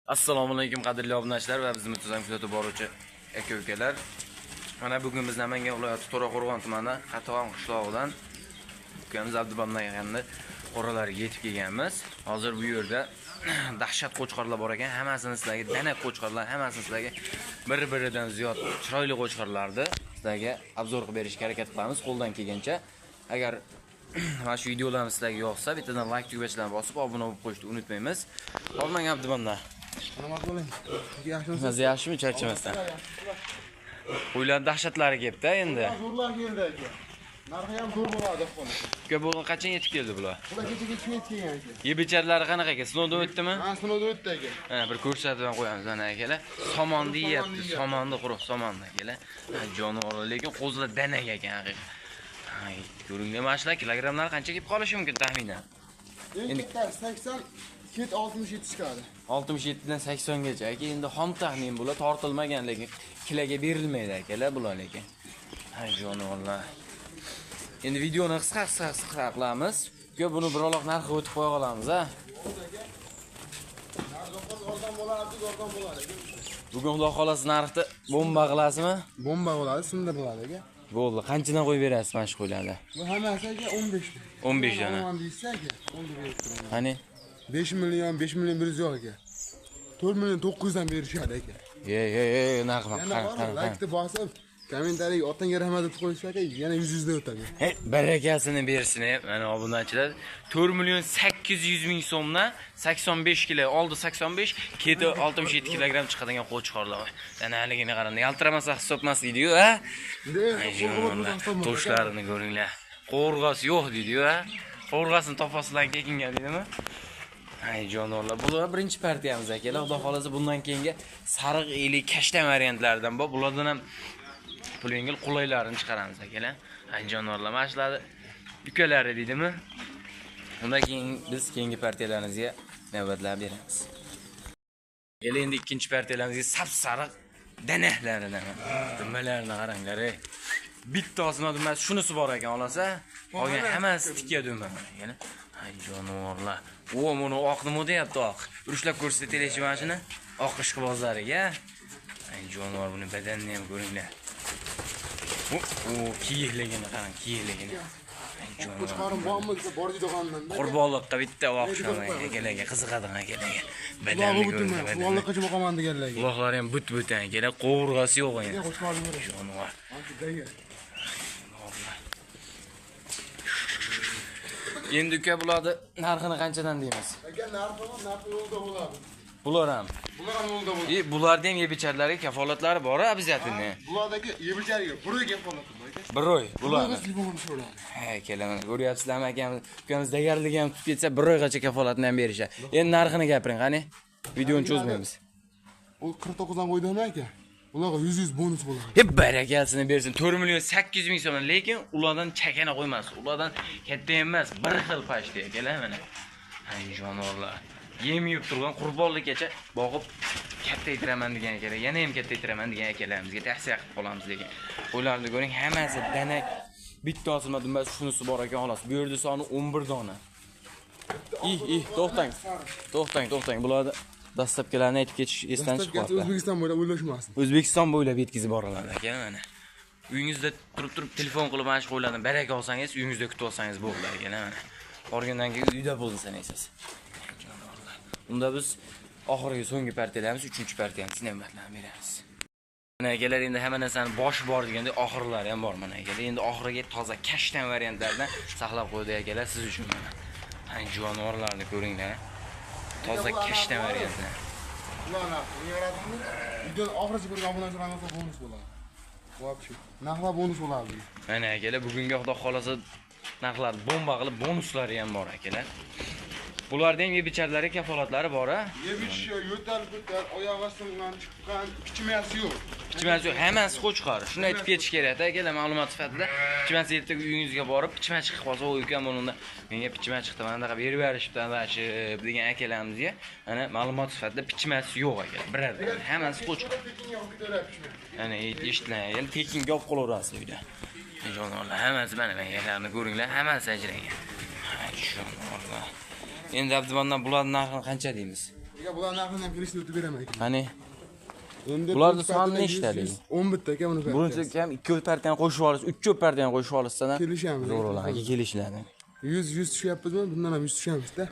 Assalomu alaykum qadrli obunachilar va bizni muntazam kuzatib boruvchi aka-ukalar. Mana bugun biz Namangan viloyati To'raqo'rg'on tumani Qatag'on qishlog'idan ukamiz Abdubamdan akamni qo'ralariga yetib kelganmiz. Hozir bu yerda dahshat qo'chqorlar bor ekan. Hammasini sizlarga dana qo'chqorlar, hammasini sizlarga bir-biridan ziyod chiroyli qo'chqorlarni sizlarga obzor qilib berishga harakat qilamiz qo'ldan kelgancha. Agar mana shu videolarimiz sizlarga yoqsa, bittadan like tugmachalarini bosib, obuna bo'lib qo'yishni unutmaymiz. Hopmang Abdubamdan. Salomat bo'ling. Yaxshimisiz? Mazza yaxshimi, charchamasdan? Qo'ylar dahshatlari kelibdi endi. Zo'rlar keldi aka. Narxi ham zo'r bo'ladi xolos. Uka, bu qachon yetib keldi bular? Bular kecha kechga yetib kelgan aka. Yeb icharlari qanaqa aka? Sinovdan o'tdimi? Ha, sinovdan o'tdi aka. Mana bir ko'rsatib ham qo'yamiz mana akalar. Somonni yeyapti, somonni, quruq somonni akalar. Jonivor, lekin qo'zilar danak ekan haqiqat. Hay, ko'ringlar, mana shular kilogrammlar qancha kelib qolishi mumkin taxminan? Endi 80 ket 67 chiqadi. 67 dan 80 gacha aka. Endi xom taxmin bular, tortilmagan, lekin kiloga berilmaydi akalar bular lekin. Hay jonivorlar. Endi videoni qisqa qilamiz. Uka, buni bir oloq narxi o'tib qo'ya qolamiz, ha? Bugun Xudo xolasi narxni bomba qilasizmi? Bomba bo'ladi, sindiriladi aka. Bo'ldi. Qanchadan qo'yib berasiz mana shu qo'ylarni? Bu hammasi aka 15. 15 dona. Deysa aka, 10 berib turaman. Qani? 5 million, 5 million 100 yo'q aka. 4 million 900 dan berishadi aka. Ey, narx qara. Like'ni bosib, kommentariy otangga rahmat deb qo'ysa aka, yana 100 dan o'tadi. Hey, barakasini bersin, mana obunachilar. 4 million 800 ming so'mdan 85 kilo, oldi 85, keti 67 kilogramm chiqadigan qo'chqorlar. Danaligini qarang, yaltiramasa hisobmas deydi-yu, ha? To'shlarini ko'ringlar. Qo'rg'asi yo'q deydi-yu, ha? Qo'rg'asini topasizlar kekinga deydimi? Ay jonivorlar, bular birinchi partiyamiz akalar. Xudo xolasa bundan keyingi sariq eli kashtan variantlaridan bor. Bulardan ham pul yengil qulaylarini chiqaramiz akalar. Ay jonivorlar, mana shularni ukalari deydimi? Undan keyin biz keyingi partiyalarimizga navbatlar beramiz. Endi endi ikkinchi partiyalarimizga sap-sariq danahlaridan. Dumalarini qaranglar, ey. Bitta osma dumasi shunisi bor ekan, olasa, qolgan hammasi tikka duma mana. Ay jonivorlar. O, buni oq nima deyapti, oq. Urushlab ko'rsataylikchi mana shuni. Oq ishqibozlariga. Ay jonivor, buni badanini ham ko'ringlar. O, kiyikligini qarang, kiyikligini. Ay jonivor. Qo'chqorim bormi desa, bor deydigandan. Qurbonliqqa bitta oq shuni akalarga qiziqadigan akalarga. Badanini ko'ringlar. Qurbonliqqacha boqaman deganlarga. Quloqlari ham but-butun akalar, qovurg'asi yo'q endi. Jonivor. Endi uka, bularni narxini qanchadan deymiz? Aka, narxi yo'lda bo'ladi. Bular ham. Bular ham yo'lda bo'ladi. Bularning ham yeb icharlariga kafolatlari bor, обязательно. Bulardagi yeb icharga bir oy kafolati bor aka. Bir oy bularni. Bo'ladi. Ha, akalar, mana ko'ryapsizlarmi akamiz? Ukamiz dagarligi ham tutib ketsa, bir oygacha kafolatini ham berishadi. Endi narxini gapiring, qani? Videoni cho'zmaymiz. U 49 dan qo'ydimi aka? Ularga 100 bonus bo'ladi. Hep barakasini bersin. 4 million 800 ming so'm, lekin ulardan chakana qo'ymas. Ulardan katta emas, bir xil pashti akalar mana. Ay jonivorlar. Yem yeb turgan qurbonlikkacha boqib katta aytiraman degan akalar, yana ham katta aytiraman degan akalarimizga tavsiya qilib qolamiz lekin. Qo'ylarni ko'ring, hammasi danak. Bitta osilma dumbasi shunisi bor ekan xolos. Bu yerda soni 11 dona. To'xtang. To'xtang. Bularni dastlabkilarni aytib ketish esdan chiqib qoldi. O'zbekiston bo'ylab o'ylashmasin. O'zbekiston bo'ylab yetkazib boriladi aka mana. Uyingizda turib telefon qilib mana shu qo'ylardan baraka olsangiz, uyingizda kutib olsangiz bo'ladi aka mana. Borgandan keyin uyda bo'lsin sanaysiz. Unda biz oxirgi so'nggi partiyalarimiz, 3-partiyamiz navbatlarni beramiz. Mana akalar, endi hamma narsani boshi bor deganda oxirlari ham bor mana akalar. Endi oxiriga toza kashtan variantlardan saqlab qo'ydi akalar siz uchun mana. Ay jonivorlarni ko'ringlar. Toza kashtan variantlar. Ular narxini yaratdimi? Videoni oxirigacha ko'rgan obunachilarimizga bonus bo'ladi. Вообще, narxlar bonus bo'ladi. Mana akalar, bugungi Xudo xolasa narxlar bomba qilib bonuslari ham bor akalar. Bularda ham yeb icharlari kafolatlari bor, ha? Yeb ichishi, yo'tal ko'tar, oyog'i singan, chiqqan, pichmasi yo'q. Pichmasi yo'q, hammasi qo'chqor. Shuni aytib ketish kerak, akalar, ma'lumot sifatida. Pichmasi ertaga uyingizga borib, pichma chiqib qolsa, u ukam bunda menga pichma chiqdi, mana bunaqa berib berishibdi, adashib degan akalarimizga mana ma'lumot sifatida pichmasi yo'q akalar. Biror, hammasi qo'chqor. Ana eshitiling, tekinga olib qolaverasiz uyda. Jonivorlar, hammasi mana yerlarni ko'ringlar, hammasi ajragan. Jonivorlar. Endi Abdumandan bularning narxini qancha deymiz? Aka, bular narxini ham kelishtirib o'tib beraman aka. Qani? Endi Bularni birinchi soni partiyada nechtalik? 111 ta aka buni Birinchi ham 2 partiyani qo'shib olasiz, 3 partiyani qo'shib olishsa Kelishamiz. Zo'r bo'ladi, aka, kelishiladi. 100 tushyapmizmi? Bundan ham 100 tushamiz-da.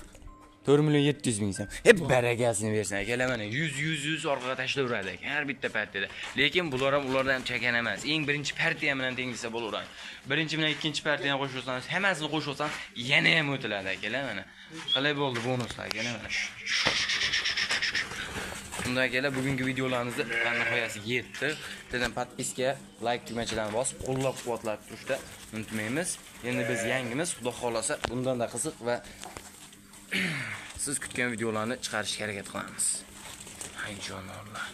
4 million 700 ming so'm. Hep barakasini bersin akalar, mana 100 100 100 orqaga tashlayveradi aka har bitta partiyada. Lekin bular ham ulardan ham chakan emas. Eng birinchi partiya bilan teng desa bo'laveradi. Birinchi bilan ikkinchi partiyani qo'shib olsangiz, hammasini qo'shib olsangiz, yana ham o'tiladi akalar mana. Qalay bo'ldi bonuslar akalar mana. Unda akalar bugungi videolarimizda nihoyasiga yetdi. Dedim podpiska, like tugmachalarini bosib, qo'llab-quvvatlab turishda unutmaymiz. Endi biz yangimiz, Xudo xolasa bundan da qiziq va siz kutgan videolarni chiqarishga harakat qilamiz. Hay jonivorlar.